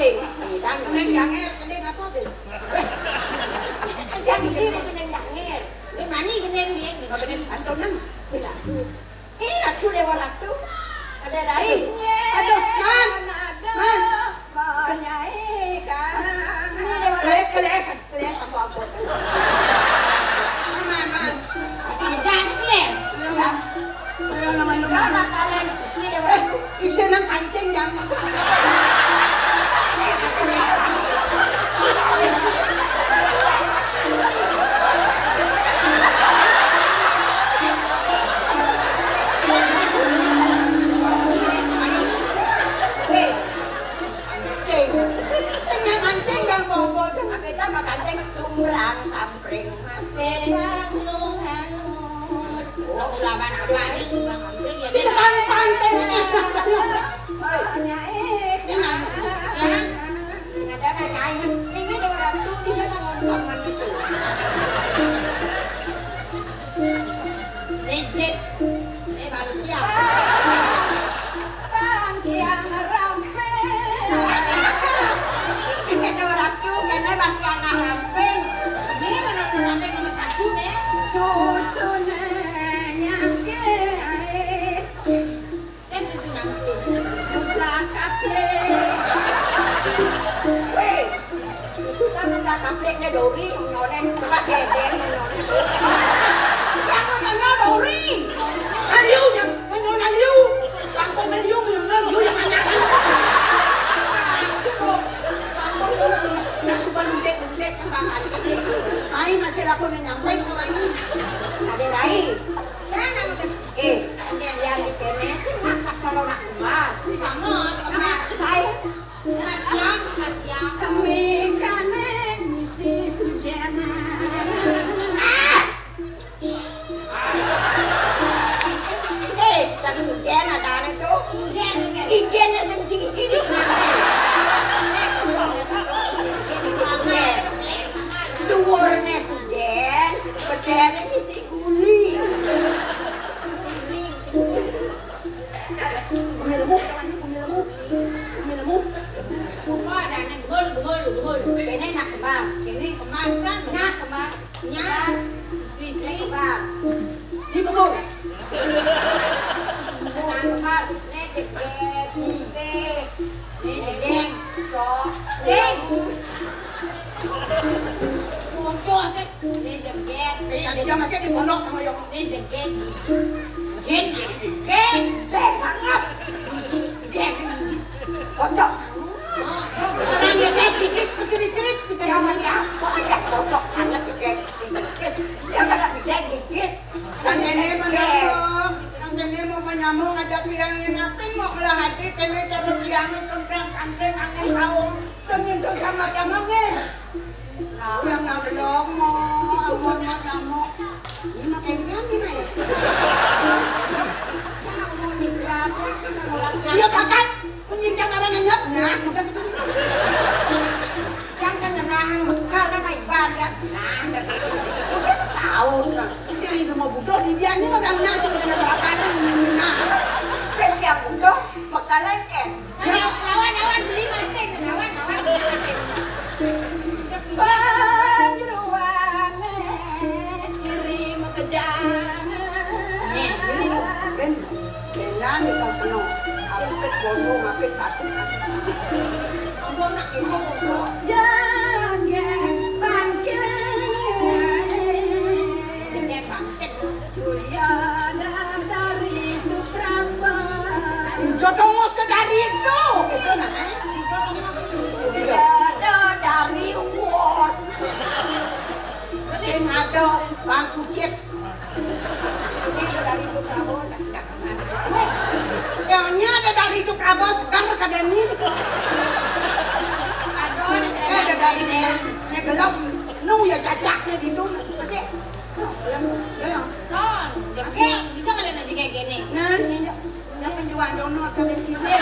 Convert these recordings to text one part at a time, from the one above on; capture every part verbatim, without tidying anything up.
Kendhing. Kendhing janger, kendhing apa, Bil? Kendhing janger, kendhing janger. Ini mani kendhing dia. Oh, kendhing pantunan. Bila. Ini Ratu Dewa Ratu. Ada lain. Aduh, Man. Man. Ini Dewa Ratu. Keles, keles. Keles apa, apa? Man, man. Jangan keles. Iya, Man. Iya, namanya. Mana kalian? Ini Dewa Ratu. Isin nang kancing, jangan. Hei, kancing. Sing nang kancing, jangan bawa-bawa. Apa itu sama kancing? Cumbrang, sampring, masih bangun, hangus. Oh, ulaman apa ini? Cumbrang, sampring, ya, itu kan pantai ini. Banyak, eh. Ini mana? Ya. Ada nanyain, ini Dewa Ratu, dia kan ngomong sama gitu. Legit. Eh, Bang Kiang. Bang Kiang Ramping. Ini Dewa Ratu, kene Bang Kiang Ramping. Ini mana Ramping nomor satu, nih? Susune nyangke ae. Kan susu nangku. Buka kaplek. Weh, susu kan buka kapleknya Dori, nyoneng, buka gedeng, nyoneng. Yang nyoneng Dori. Aliu, yang nyoneng Aliu. Kampung Aliu, nyoneng Aliu, yang mana? Nah, suka luntik-luntik, kembang hati. Ai, masih aku nyampe, kemana? Ada Rai. Eh, yang di kene, masak kalau nak kemas. Sama, kemas. Saya, kemas siang, kemas siang. Kami kane misi sujana. Ah! Eh, tak sujana, ada anak tu. Ijen, ijen. Ijen, ijen, ijen. Duwurne sujen, bedene misi guling. Guling, guling. Bumi lemu, bumi lemu, bumi lemu. Apa adane? Gol, gol, gol. Kene nak kembang. Kene kemasan. Nak kembang. Nya. Istri, istri. Nak kembang. Ini kembang. Nak kembang. Ini degek. Ini degek. Sok. Sing. Mosok sih. Ini jeget. Ini dia masih di pondok sama yo. Ini jeget. Jeget. Jeget. Jeget. Jeget. Pondok. Orang jeget gigis berjerit-jerit. Jangan ya. Pondok sangat jeget. Jeget. Dia sangat jeget gigis. Nang kene mau nyamuk, nang kene mau nyamuk, ada pirang ngenapin mau kelah hati, kene cara biang, cempreng, kantreng, angin, laung, penyentuh sama damang, eh. Nah, yang nang belum mau, mau nyamuk. Ini mah kengkang ini, ya. Iya, pakat. Penyincang orang ngenyap, nah, udah gitu. Jangan ngenang, bekal kan ibadah. Nah, udah gitu. Udah sahur, nah. Jadi semua butuh di dia ini orang nasi udah ada berapa kali ini, nah. Dan dia butuh bekal lengket. Nah, lawan, lawan, beli mancing, lawan, lawan, beli mancing. Panjeroane kirim ke jana. Nih, ini. Ben, benan itu penuh. Apit bondo, apit batuk. Ampun, nak ibu. Jangan bangkit. Jangan bangkit. Mulyana dari Suprapon. Jotongos ke dari itu, gitu nah. Mulyana dari Word. Sing ada Bang Kucit. Ini dari Suprapon. Weh, yang ini ada dari Suprapon, sekarang kada ni. Ada dari ni. Ni belum. Nu ya cacaknya gitu. Masih. Belum, belum. Kon, jegeg, bisa kalian aja kayak gini. Nah, ini ndak, ndak penjual dono ke bensin. Iya.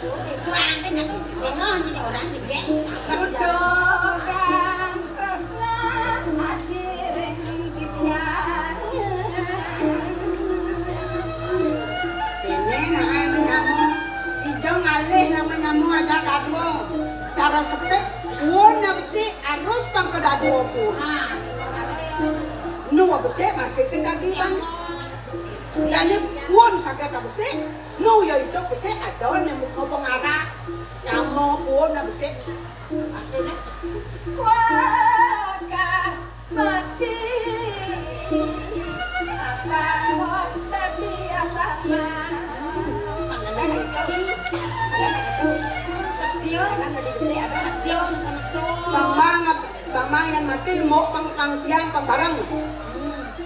Oke, buang, kan aku dono jadi orang jegeg. Udah kan pasrah, akhirnya dibiarkan. Ini nah, ini nyamuk. Hijau ngalih nama nyamuk. Resepé, puun besik, harus pang kadadua puun. Nu besik masih sing dadi, Bang. Jani puun saget besik, nu ya idup besik, ada né mau pengarah. Nyama puun besik. Wakas mati. Apa mau tadi apa mah? Setia. Setia sama tuh. Bang Bang, Bang Bang yang mati mau pang pang tiang pang bareng.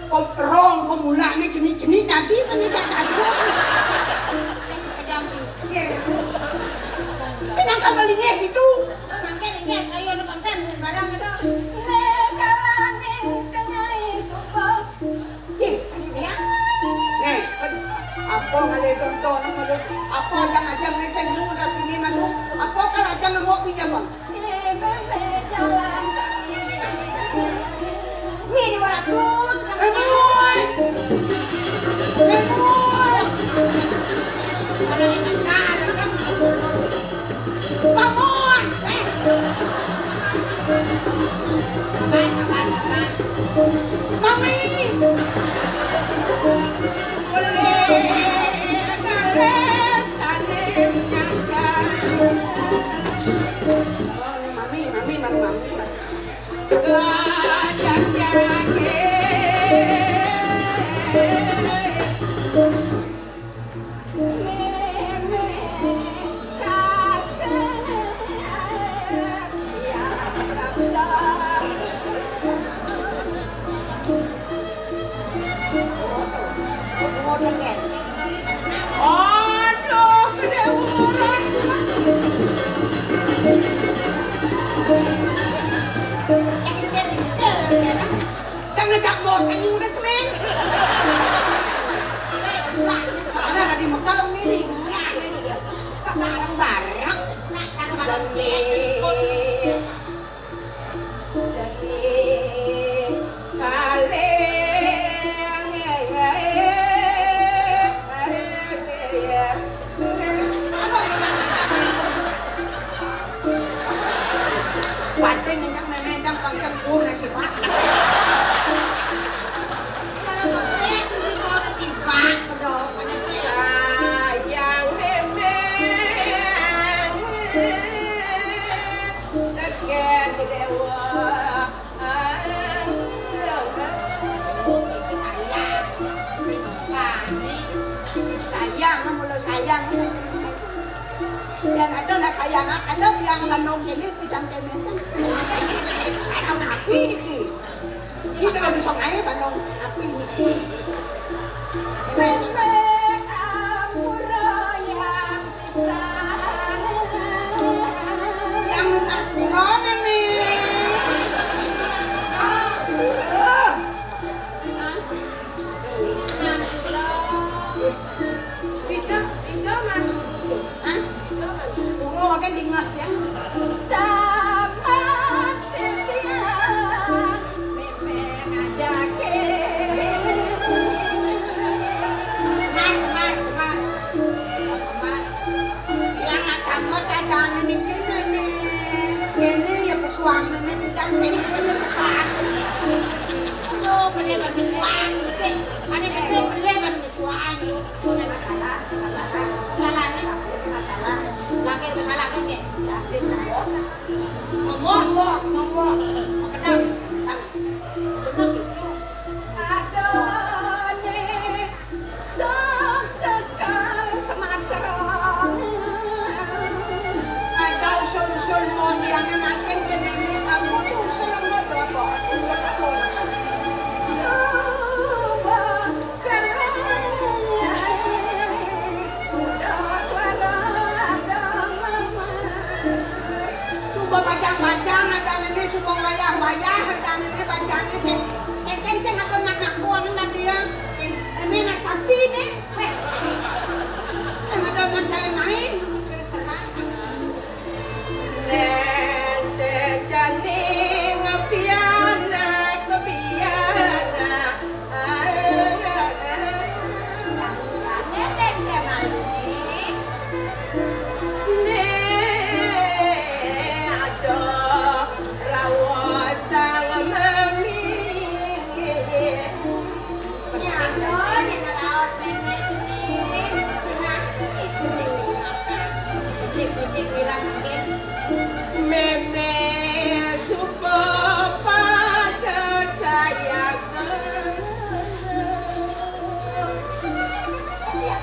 Kok rong, kok mula né jenik-jenik tadi kan tidak ada. Kan pegang pikir. Pinang sama lingeh itu. Mangke lingeh, ayo nu pangkan barang itu. Né kalaning kengai sumpah. Ih, ini dia. Nih, apa ngalih tonton, apa ajang-ajang nih saya dulu udah sini mah tuh. Apa kan ajang mau pinjam, Bang? Ini dua ratus. Eh, Boy. Eh, Boy. Bangun. Eh. Sabar, sabar, sabar. Mami. Mami, mami, mami, mami. Aduh, gedé urang. Kang ngejak bocah ini udah semen. Ada di Mekah lo miring. Bareng-bareng. Nah, kan bareng. Pante ngenyang memendang pangsa guna sih, Pak. Cara pokoknya sih guna sih, Pak. Udah, pada sayang memang. Tegak dewa. Sayang, mula sayang. Yang ada nak sayang, ada bilang renung kene, bidang kene. Ada nabi niki. Kita nggak bisa kaya renung nabi niki. Memang murah yang Yang lunas kula, Mimi. Aduh. Hah? Tunggu, oke, diingat ya. Tamat titiang. Kemar, kemar, kemar. Kemar. Yang ada mot ada niki, Mimi. Ini ya pesuang, Mimi, kita ini pesuang. Tuh, beli batu suang. Sih, ada kesel beli batu suang, lu. Udah masalah, masalah. Salah nih, masalah. Lagi masalah nih, ngomong, ngomong, ngomong. Kenal. Kenal gitu. Adone sok sekar sematron. Ada usul-usul mau diangen-angen ke nenek kamu tuh usul yang mau buat bawa aku buat aku. Coba keren. Udah para ada mama. Coba bajang-bajang ada nenek, coba wayah-wayah ada nenek bajangnya, Kek. Éngkén sing atur nak ngaku anu nak dia. Éh, ini nak sakti nih. Wéh. Éh, ada nak saya main. Terus terang sih. Nente jani ngapiana kepiana. Nente malu nih. Nih.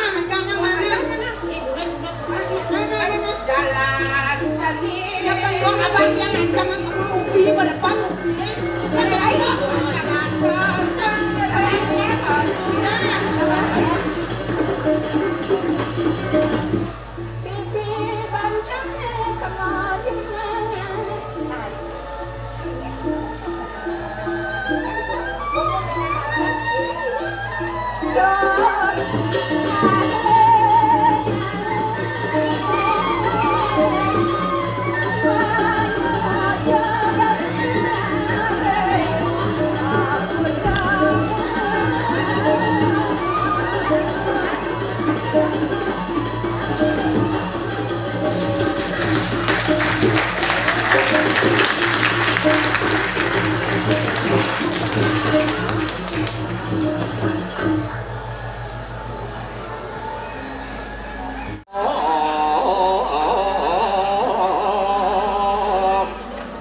Mana, mana, mana? Mana, mana, mana? Jalan, jalan. Ya, kan gua abang yang ngajak sama ubi, pada panu.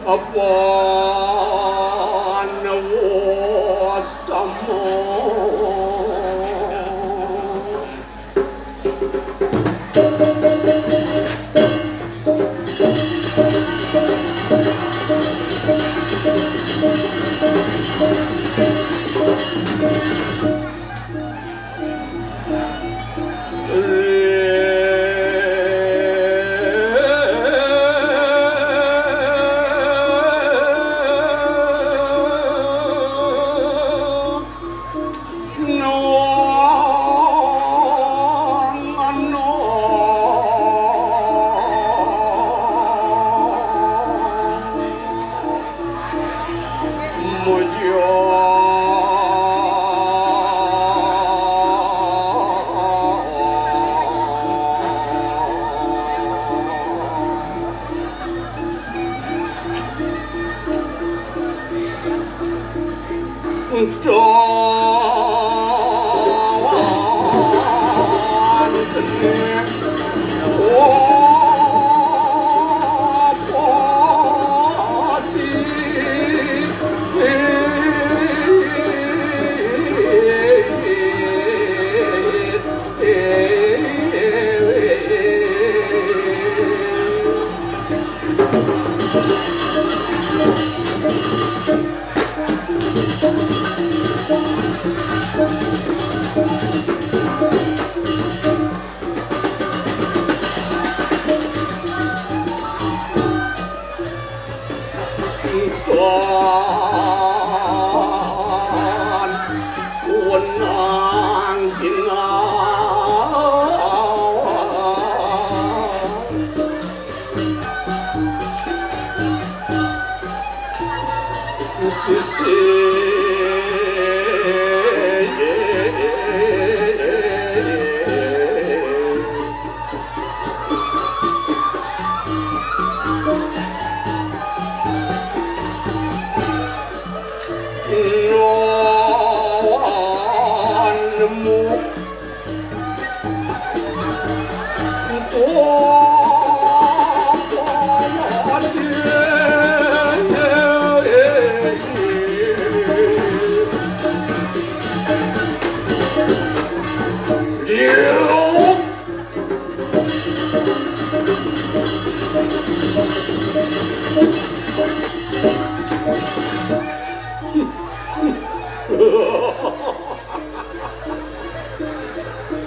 Apa nawastama?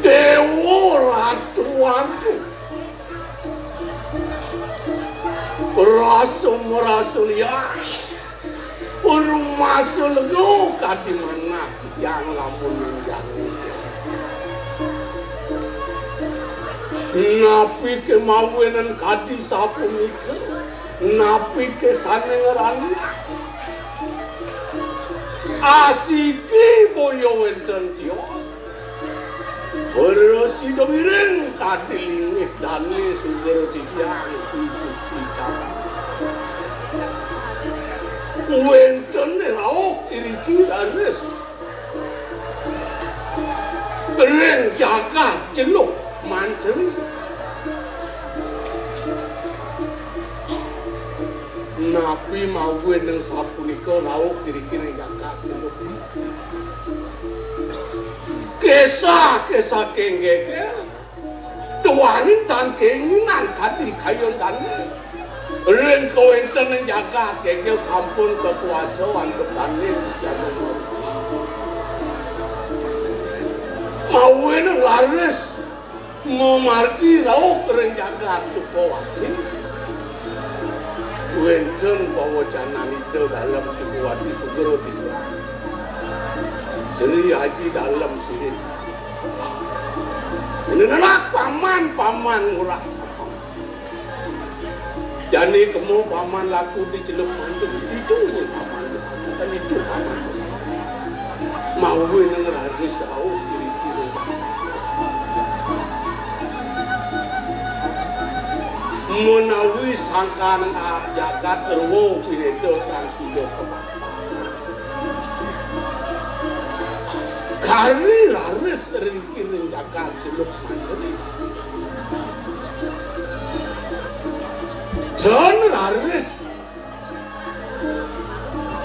Dewa Ratu Wardu. Rasa merasa liar. Rumasa lega kadi manah titiang lamun nang jani. Napi kemawinan kadi sapunika? Napi ke sane ngrani? Asiki boya wenten tios. Prasida ngiring kadi linggih dane sugara titiang Gusti Kang. Wenten rauh iriki raris ring jagat Celuk Mantri. Napi mawinan sapunika rauh iriki ring jagat Celuk? Kesah-kesah kenggeger, duaning tan kenginan kadi kayun dane. Ring kawentenan jagat gegel sampun kakuasa antuk dane. Mawinan raris mamargi rauh ring jagat Sukawati. Wenten pawacanan Ida Dalem Sukawati sugera titiang. Sri Aji Dalem sirih. Nenenak paman, paman ngurah. Jani kemo paman laku di Celuk Mantri, itu nih paman. Kan itu paman. Mawinan raris rauh iriki. Menawi sangkaning jagat rewa pineda kang sida kepasang. Kari raris ring kiring jagat Celuk Mantri. Jan raris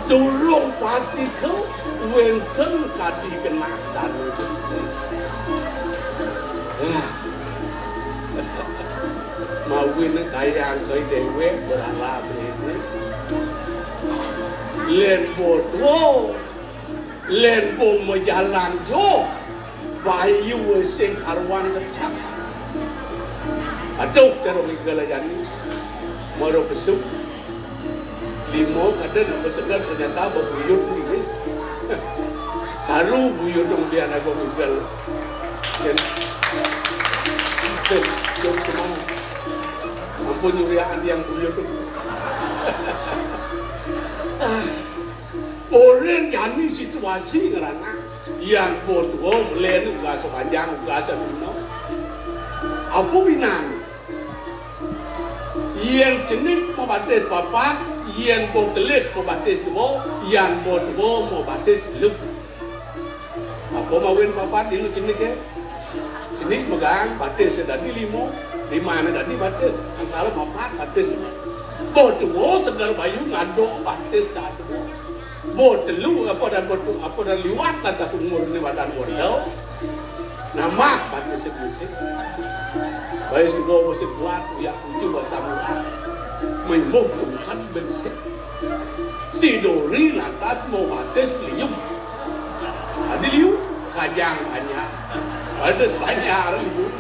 durung pastika wenten kadi genah dane. Nah. Mawinan kayang kai dewek berala bene. Len bodo. Len bo majalan jo. Bayu sing karuan kecap. Aduh, cara migala jani. Maro besuk. Lima kada nama segar ternyata bebuyut ni, wis. Saru buyut dong dia nago migal. Ken. Ken, ken, cuman. Ampun nyuriaan yang buyut tu. Ah. Orang jani situasi ngerana. Yang bodoh melen ugas panjang ugas lima. Apa binan? Yen cenik mabatis papat, Yén boh kelih mabatis dua, yén boh dua mabatis telu. Apa mawinan papat dina cenike? Cenik megang batis dadi lima, limane dadi batis, angkara papat batis. Boh dua seger bayu ngaduk batis dadi dua. Boh telu apa dan boh tu-, apa dan liwat lantas umur ni badan wanda. Nambah batis musik. Bayi suba musik kuat, uyak kucu bahasa murah. Mimbuh tungkat bensik. Si Dori lantas mau batis liu. Adi liu, kajang banyak. Batis banyak liu.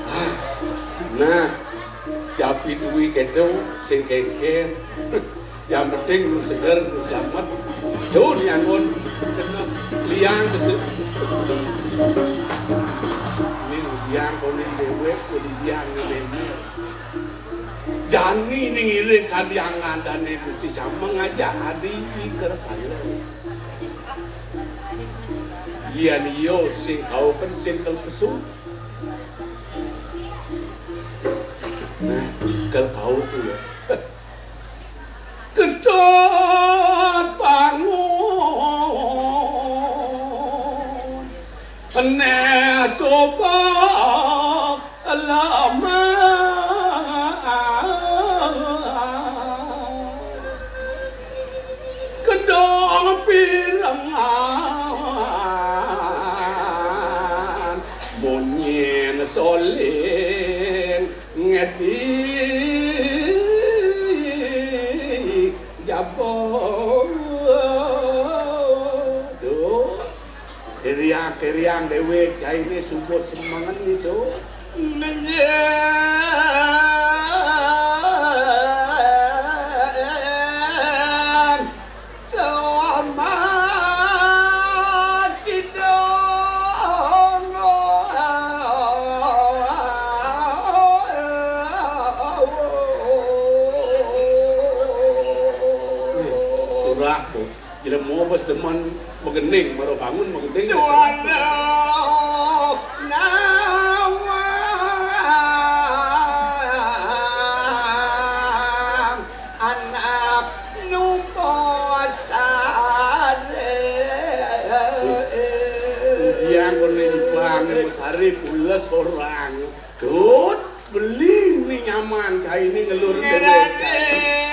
Nah, nah, japi dui keto, sing kengken. Yang penting lu seger, lu selamat. Jauh diangon, kena liang betul. Ini liang kono dewek, kudu liang ni. Jani ning iring kadiangan dane Gusti Sama ngajak adi iker kala. Yen iya sing kauken sing kelpesu. Nah, kel kau tu ya. Ketut bangun. Neh sopak lemah. Kedong pirengan. Munyin soling ngedi jaba. Duh. Keriang-keriang dewek, jaine suba semengan itu. Menyen tomat kidong. Nih, turah, Bu. Jelema bes demen magending, baru bangun magending. Juara nawang anak nu posare. Ujian kono ibang sari pules orang. Tut, beli ni nyaman, kai ni ngelur ngelur. Ngeradis,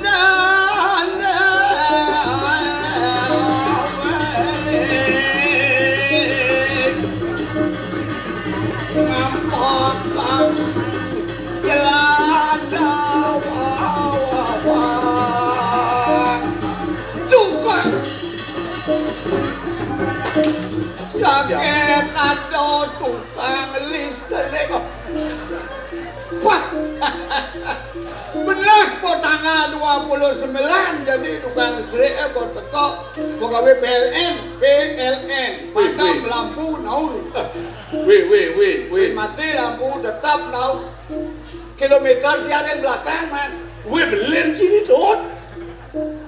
nana, ngampakang, jelada, wawang. Tukang. Sakit ada tukang listrik. Wah. Belah po tanggal dua puluh sembilan jadi tukang listrik, eh, po teko pegawai P L N, P L N, padam lampu naur. Weh, weh, weh, weh. Mati lampu tetap naur. Kilometer tiada yang belakang, Mas. Weh, belen sini, Tut.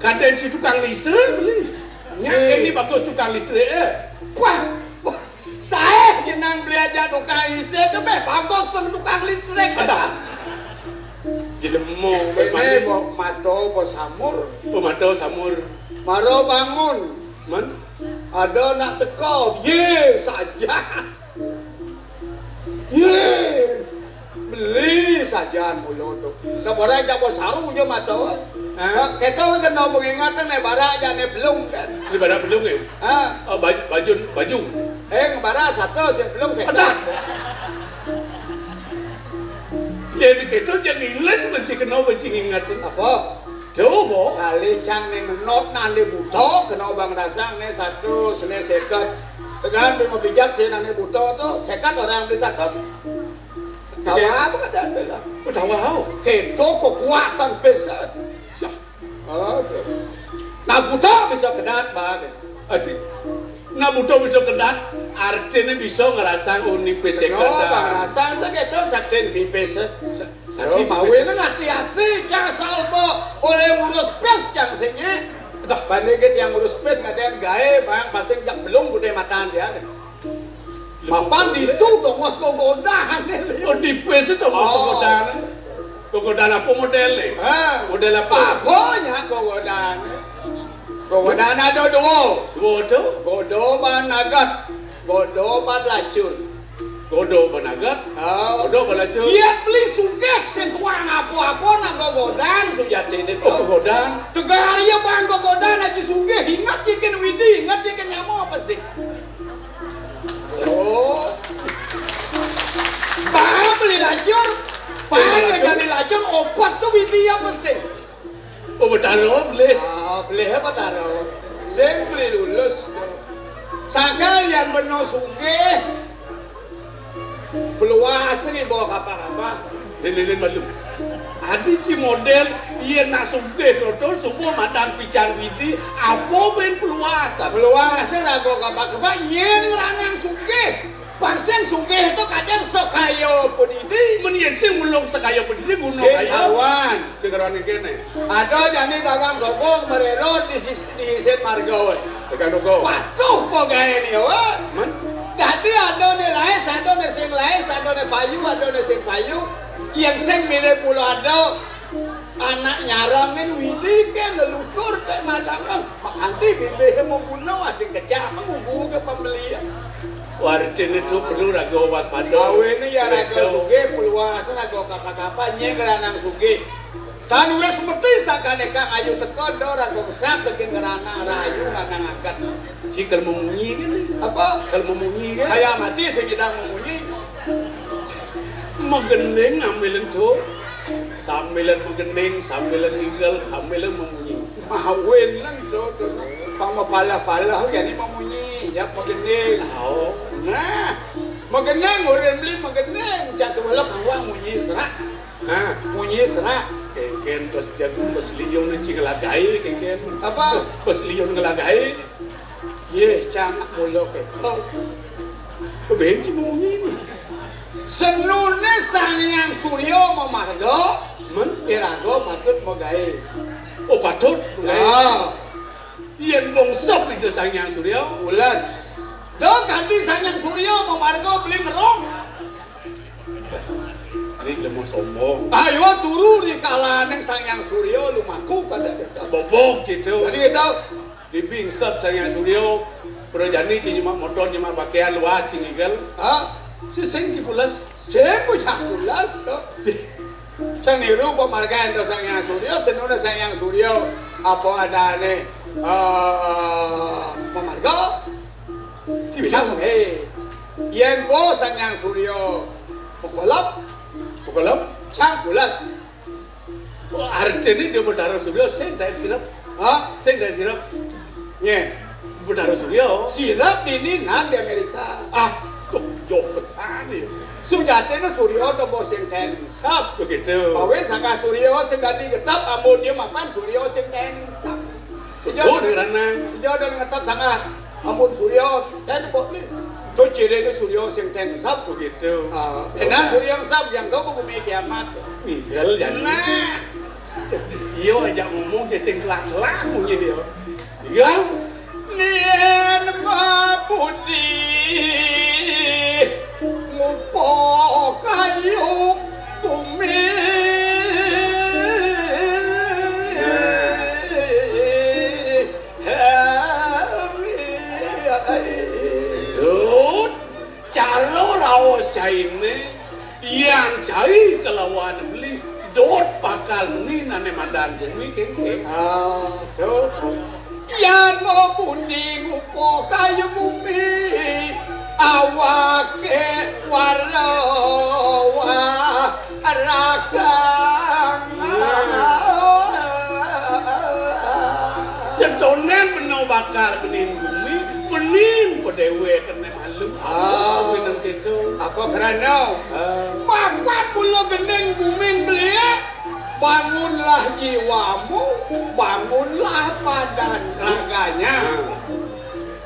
Kadang si tukang listrik beli. Nya, eh, ini bagus tukang listrik, eh. Wah, wah, saya jenang beli aja tukang listrik tu, meh bagus sang tukang listrik. Ada. Jelema, ini meh bo mato, bo samur. Bo mato, samur. Maro bangun. Man? Ada nak teko, ye saja. Ye, beli sajan mula tu. Dah barang jak basaru je mata. Ha? Kita kena mengingat ni barang jak ni belum kan. Ni barang belum ni? Ha? Oh, baju, baju, baju. Eh, barang satu sing belum saya. Ada. Jadi kita jangan iles benci kena benci ingat. Apa? Coba. Salih cang ning enot nande buta kena bang rasang ne satu sene seket. Tegan bima pijat sene nande buta tu seket orang beli satu. Tawa apa kata bela? Tawa hau. Kento kekuatan pesan. Sah. Aduh. Nah buta bisa kedat bang. Adi. Nah buta bisa kedat artine bisa ngerasang unipe seket. Bang rasang seketo saktin vipes. Sakti mawe nang hati-hati, cang salba oleh ngurus pes cang singe. Dah. Banding ke tiang ngurus pes ngadean gae, bang, pasti jak belum gede matan dia. Mapan ditu tongos gogodahan. Oh, di pes itu tongos gogodahan. Gogodan apa modele? Ha. Model apa? Apa nyak gogodan? Gogodan ada dua. Dua tu? Godo ban agat, godo ban lacur. Godo ban agat? Ha. Godo ban lacur? Iya, beli sugih sing kuang apa-apa nak gogodan sujati itu. Oh, gogodan. Tegar iya bang gogodan aja sugih, ingat cikin widi, ingat cikin nyama apa sih? Oh. Bang beli lacur. Bang jadi lacur, obat tuh widi apa sih? Oh, Betara beli. Ah, beli apa Betara? Sing beli lulus. Sangkal yang benar sugih. Peluas ni bawa kapal-kapal. Lilin malu. Adi ci model, iya nak sugih roto, semua madan pican widi, apa ben peluas? Peluas rago kapal-kapal, nyen ranang sugih. Pansing sugih itu kadang sekaya pedidi. Men yen sing ulung sekaya pedidi guna sing kaya. Awan. Sing karane kene. Ada jani dagang gogong merero di sis-, di isin marga, weh. Tekan uga. Patuh po gaene, weh. Men? Dadi ada ne laes, ada ne sing laes, ada ne payu, ada ne sing payu. Yang sing mirip mula ada anak nyarangin widi ke leluhur ke malangan. Makanti bibih mau guna asing kecak mengugu ke pembelian. Wartin itu perlu raga waspada. Awene ya raga sugih, peluasan raga kapan-kapan nye keranang sugih. Tan wis mesti sakane kang ayu teka ndo raga besar bikin keranang rayu lanang agat. Si kalau memunyi kan? Apa? Kalau memunyi kan? Kayak mati sing kita memunyi. Megending ngambilin tuh. Sambilan megending, sambilan ngigel, sambilan memunyi. Mawin nang tuh, tuh. Pang mapalah-palah jadi memunyi, ya megending. Oh. Nah, megending, orang beli megending. Jatuh malah kawan munyi serak. Nah. Munyi serak. Kengken terus jagung, terus liung ni cing ngelagai, kengken. Apa? Terus liung ngelagai. Ye, cang mula keto. Benci munyi ni. Senune Sang Hyang Surya mamarga, men iraga patut magae. Oh, patut magae. Ya. Yen bongsop Ida Sang Hyang Surya. Ulas. Do kanthi Sang Hyang Surya mamarga beli ngerong. Ini lemo sombong. Ayo turu di kalaning Sang Hyang Surya lumaku pada kita. Bobok gitu. Jadi kita. Bibi ngesep Sang Hyang Surya, prajani ci nyemak motor, nyemak pakaian, luas ci ngigel. Ha? Sing ci pules. Sing bocah pules to. Sang niru pamargan to Sang Hyang Surya, senuna Sang Hyang Surya, apa adane, eh, pamarga? Ci bilang. Cang, eh. Yen bo Sang Hyang Surya, pokolop. Pokolop? Cang pules. Oh, artine dia Betara Surya sing daek sirep. Hah? Sing daek sirep. Nye. Betara Surya. Sirep ini nang di Amerika. Ah, tuh, jauh pesan ya. Sujatine Surya ada bos sing ten sap. Begitu. Pawin sangka Surya sing dadi getep, amun dia mapan Surya sing ten sap. Ijo. Tuh, di ranang. Ijo ada ngetep sangka. Ampun Surya, ten tepuk ni. Tu ciri ni Surya sing ten sap. Begitu. Ah, enak Surya sap yang tu bumi kiamat. Ninggal jadi. Nah. Iyo aja ngomong ke sing kelak-kelak munyi dia. Iya. Nien mabudi ngupo kayu bumi. Dut, cara raos caine, yang cai kelawan beli, dot bakal meni nane madan bumi kengke. Ah, dot. Yan mau pundi ngupo kayu bumi, awake warna wah rakang. Setonen beno bakal bening bumi, bening pedewe kene malu. Ah. Apa nang keto? Apa kerana? Ah. Mapan mula gending bumi belia, bangunlah jiwamu, bangunlah badan raganya. Ah.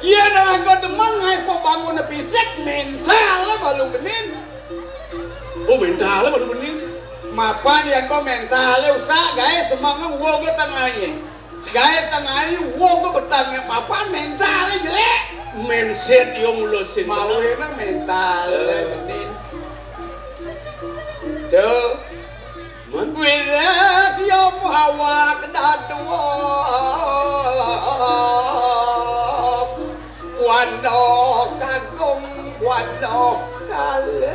Iya raga demen ngai po bangun fisik, mental balu bening. Oh, mental baru bening. Mapan yang ko mental usak gae semangat wo ke tengah ye. Gae tengah ye wo ke betang ye mapan mental jelek. Mindset yo mulo sin. Mau emang mental bening. Tuh. Wirédya mawak dadua. Buana Kagung, Buana Kalih.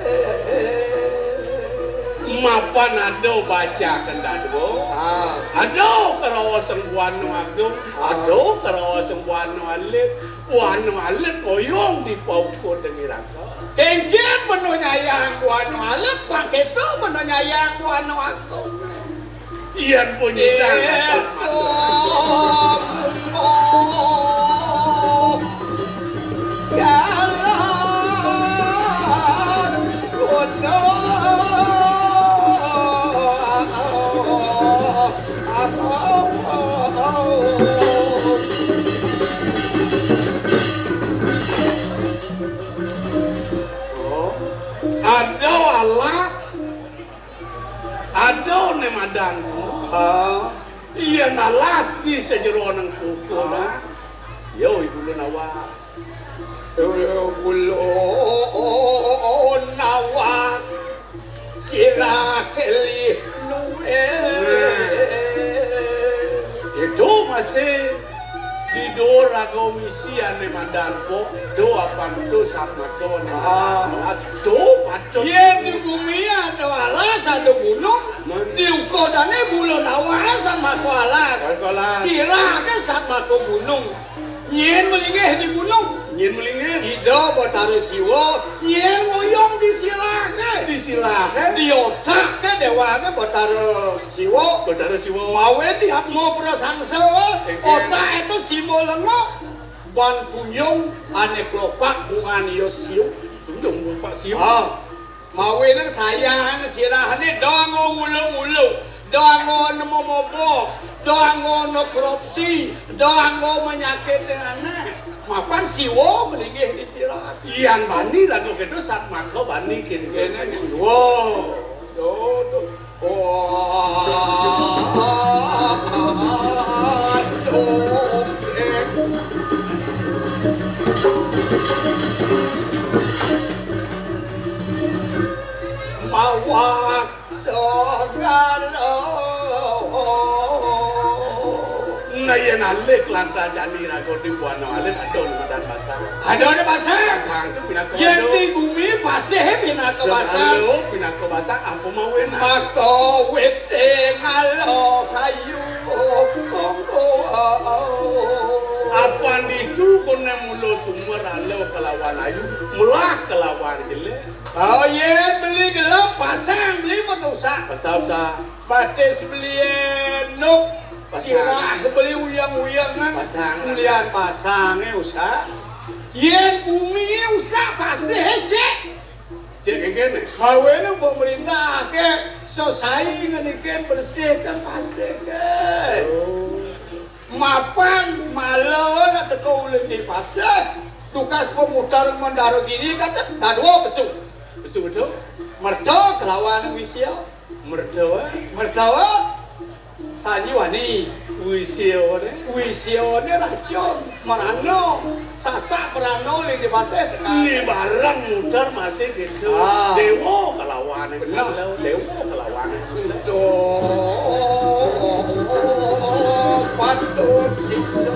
Mapan ada bacakan dadua. Ah. Ada karaosang Buana Agung, ah, ada karaosang Buana Alit. Buana Alit ngoyong di paukud dengiraga. Kéngkén bena nyayang Buana Alit, pang kéto bena nyayang Buana Agung. Yén punyikan. Ada alas, ada né madan. Ha. Yén alas di sajeroning kuku. Ha. Yo, ibu lu nawa. Ibu lu nawa. Sirah kelih nué. Nah. Itu masih di duur raga misi ané madan po, to apan to satmaka ané madan. Ah. To patut. Yén di gumi ada alas, ada gunung, nah, di ukudané bulunawa satmaka alas. Satmaka alas. Sirah ké satmaka gunung. Nyén malinggih di gunung. Nyén malinggih. Ida Batara Siwa, nyén ngoyong di sirah ké. Di sirah ké. Di otak ké déwa ké Batara Siwa. Batara Siwa. Mawi di Atma Prasangsa, éh, otak itu sima lenga. Ban tunjung ané klopak bungan ya siu. Tunjung klopak siu. Ah. Mawinan sayang sirahné dong ngulu-ngulu, dong nemu mobo, dong korupsi, dong menyakit anak. Mapan siwa malinggih di sirah. Yan bani lagu kéto satmaka bani kéné. Kéné siwa. Yo, to. Oh, aduh, eh. Mawak segala. Nah, yén alit lantas jani raga di buana alit, ada né madan basang. Ada né basang. Basang to pinaka. Yén ada di gumi pasih pinaka basang. Segala pinaka basang, apa mawinan? Maka wit ing ngala kayu. Apan ditu koné mula sumber ala kalawan ayu, melah kalawan jelé. Oh, yén beli gelem, pasang beli metusak. Pasang usak. Batis beli enuk. Pasang. Sirah beli uyang-uyangan. Pasang. Ulian pasangé usak. Yén gumi usak pasih, Cék. Cék kéngkén. Mawinan pemerintah ké sesai ngenikin bersihkan pasih ké. Oh. Mapan mala nak teka ulun di pasih, dukas pemutar Mandara Giri kata dadua pesu. Pesu betul? Merta kelawan Wisia. Merta, eh? Merta, eh? Sanjiwani. Wisia, eh? Wisia, eh, racun. Merana. Sasak merana uling di pasih tekan. Ni barang mutar masih gitu. Ah. Dewa kelawan. Benar. Dewa kelawan. Duh, patut siksa.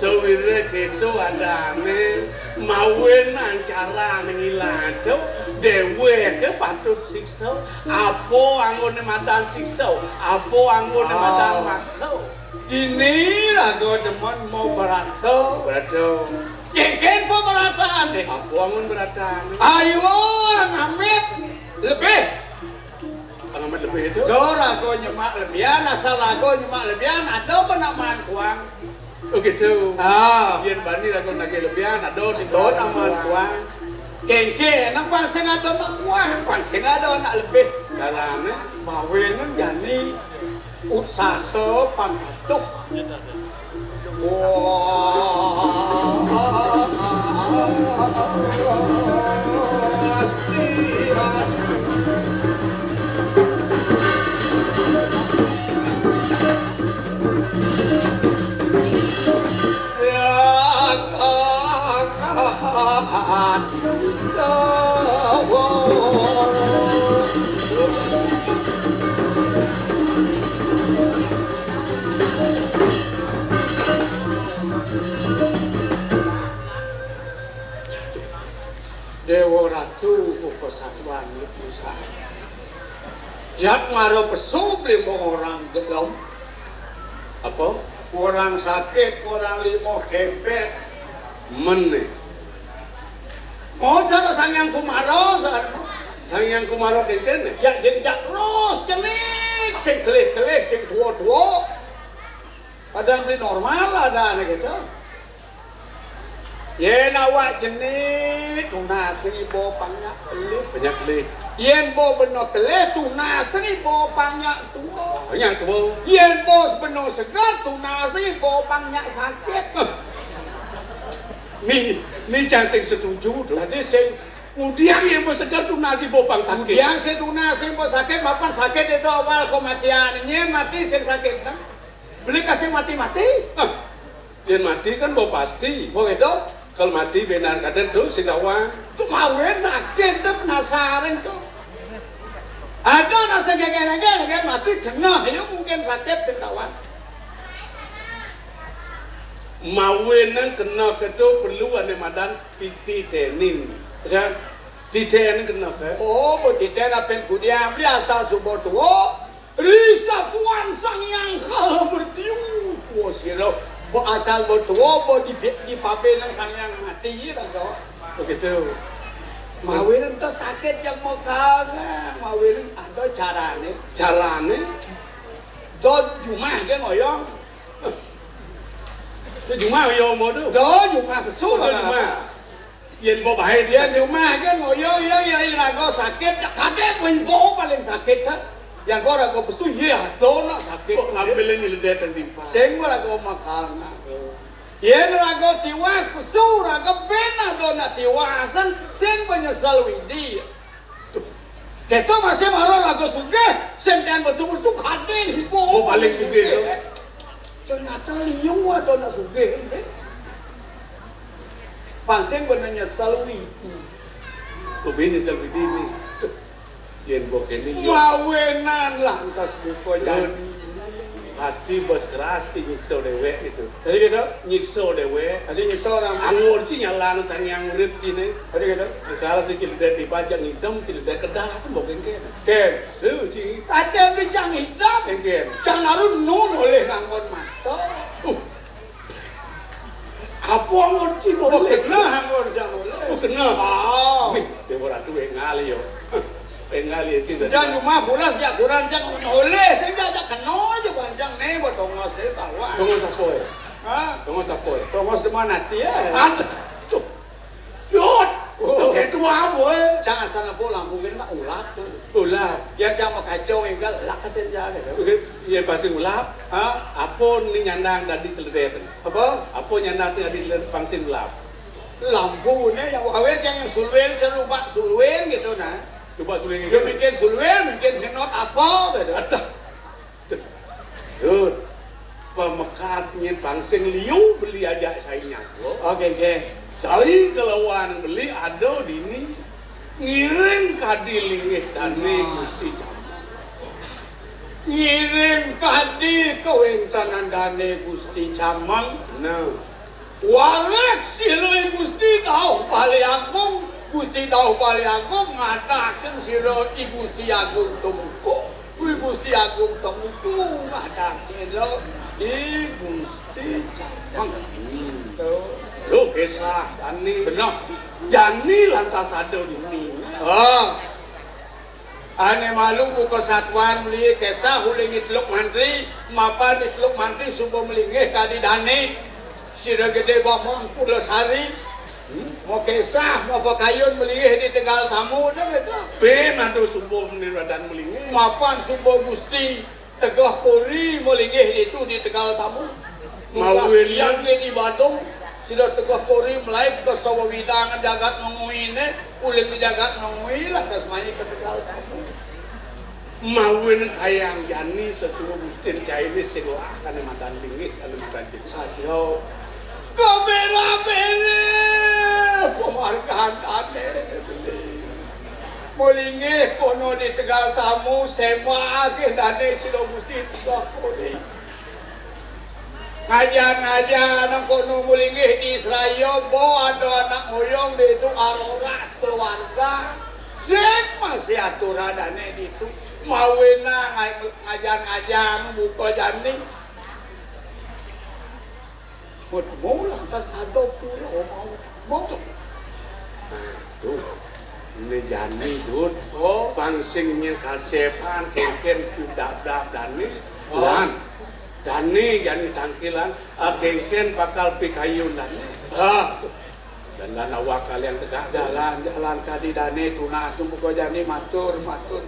Sawiréh kéto adané mawinan cara ngilada déwéké patut siksa. Apa anggoné madan siksa? Apa anggoné madan maksa? Dini raga demen mau brata. Brata. Kéngkén pabrataané? Apa anggon bratané? Ayo, ngamit lebih. Ngamit lebih itu? Do raga nyemak lebihan, asal raga nyemak lebihan, ada penamaan kuang. Oh gitu. Ah. Yén bani raga nagih lebihan, ada di, ada penamaan kuang. Kéngkén, nang pang sing ada anak buah, pang sing ada anak lebih. Carané? Mawinan jani usaha pang patuh. Wah, asti, asti. Ya, Déwa Ratu uga satuan Musa. Jat mara pesu beli orang gelem. Apa? Orang sakit, orang limo kempek. Mené. Mau cara Sang Hyang Kumara, sarana. Sang Hyang Kumara kéngkén, ya? Jak jenjak terus, cenik, sing kelih-kelih, sing tua-tua. Padahal beli normal ada anak gitu. Yén awak jenik, tunas iba panyak telih. Panyak telih. Yén ba bena telih, tunas iba panyak tua. Panyak tua. Yén ba bena seger, tunas iba panyak sakit. Hah. Ni, ni cang sing setuju tu. Dadi sing ngudiang yén ba seger tunas iba pang sakit. Ngudiang sing tunas iba sakit, mapan sakit itu awal kematian. Nyén mati sing sakit, nah. Beli kasih mati-mati. Hah. Yén mati kan ba pasti. Ba gitu? Kalau mati benar kadén tu sing dawang. Cuma wé sakit tu penasaran tu. Ada rasa geger-geger, geger mati kena, ya mungkin sakit sing dawang. Mawinan kena kéto perlu ané madan titén. Ya. Titén kena ké. Oh, ba titén apa kudiang beli asal suba tua. Ri sapuan Sang Hyang Kala Mertiu, kuwa sira, ba asal ba tua, ba di, di pabénan Sang Hyang mati, raga. Begitu. Mawinan ento sakit yang makangang, mawinan ada carané. Carané? Do jumah gén ngoyong. Do jumah ngoyong, mo tu? Do jumah pesu. Do jumah. Yén ba baé sih. Yén di umah kan, oh, iya, iya, iya, iya, raga sakit, ya kadén wénta paling sakit, ha. Yang kok raga pesu, iya, ada nak sakit. Kok ngambilin nyeledét dan timpal. Sing raga makan. Yén raga tiwas pesu, raga ben ada nak tiwasan, sing menyesal widi. Tuh. Kéto masih mara raga sugih, sing kan besu-besu kadén ibu. Oh, paling sugih, to. Ternyata liu ada nak sugih, eh. Pansing bener nyesel widi. Kok ben nyesel widi ni? Tuh. Yén mbok kéné, yo. Mawinan lantas buka jani. Pasti bos keras ti nyiksa déwék gitu. Jadi gitu? Nyiksa déwék. Jadi nyiksa orang. Anggon ci nyalang Sang Hyang Urip ciné. Jadi gitu? Kalau ci ciledét dipajang hitam, ciledét kedah, kan mbok kéné. Ké. Tuh, ci. Kadén dicang hitam. Kéngkén. Cang naru nun olih nganggon mata. Uh. Apa anggon ci? Oh, kena anggon ci, anggon. Oh, kena. Ah. Nih, Déwa Ratu éngal yo. Éngal yo, sing. Jan cuma bulas ya kurang, jan oleh, sing jan kena aja panjang nih, buat tongos, eh, tawa. Tongos apa, ya? Hah? Tongos apa, ya? Tongos di mana, Ti, ya? Aduh. Yot. Oh. Oke, tua, boy. Jangan sana pulang, mungkin tak ulap tuh. Ulap. Ya, jangan kacau, énggal, lak, katanya, gitu. Oke, iya, pasti ulap. Hah? Apa ni nyandang tadi seledét? Apa? Apa nyandang sing adi pang sing lap? Lampuné yang awér yang sulwén, celubak sulwén gitu nah. Coba sulwén. Dia gitu. Bikin sulwén, bikin senot apa gitu. Aduh. Yud, pamekas nyén pang sing liu beli aja sai nyago. Oke, oke. Sai kelawan beli ada dini. Ngiring kadi linggih dané Gusti Camang. Ngiring kadi kawéntenan dané Gusti Camang. Nah. Warek sira Gusti Dauh Bali Agung, Gusti Dauh Bali Agung ngadaken sira I Gusti Agung Tumuku, I Gusti Agung Tumuku ngadaken sira I Gusti Camang. Hmm. Tuh. Lho, kisah jani. Bener. Jani lantas ada dini. Ah. Ané malu buka satuan meli kesah uling I Teluk Mantri, mapan I Teluk Mantri suba melinggih kadi dané. Sira gedé bamang pula sari. Mau kesah, mau pakayun malinggih di tegal tamu, dah kata. Pin atuh subuh meni radan malinggih. Mapan subuh Gusti, tegeh kori malinggih ditu di tegal tamu. Mawin. Tugas siang dia di Badung, sida tegeh kori malaib ka sawewidangan jagat Mengwi ne, uling di jagat Mengwi lah, ka semaya ka tegal tamu. Mawin kayang jani sesuai Gustin cai ni sing lah kane madan linggih, kane madan linggih. Sadia. Kabera-bere pamargan dane. Malinggih kono di tegal tamu, sema age dane sida Gusti tiga kali. Ngajan-ngajan kono malinggih di Seraya, bo ada anak moyong ditu aroras keluarga. Sing masih aturan dane ditu. Mawina ngai-, ngajan-ngajan buka jani. Mut mau lantas ada pura mau. Mau tu. Nah, tu. Ini jani, Dut. Oh. Pang sing nya kasepan, kengken ku dap-dap dani. Oh. Wan. Dani jani tangkilan, ah, kengken bakal pikayun dani. Ah. Dan dan awak kalian tegak. Jalan, jalan kadi dani tunas, buka jani matur, matur.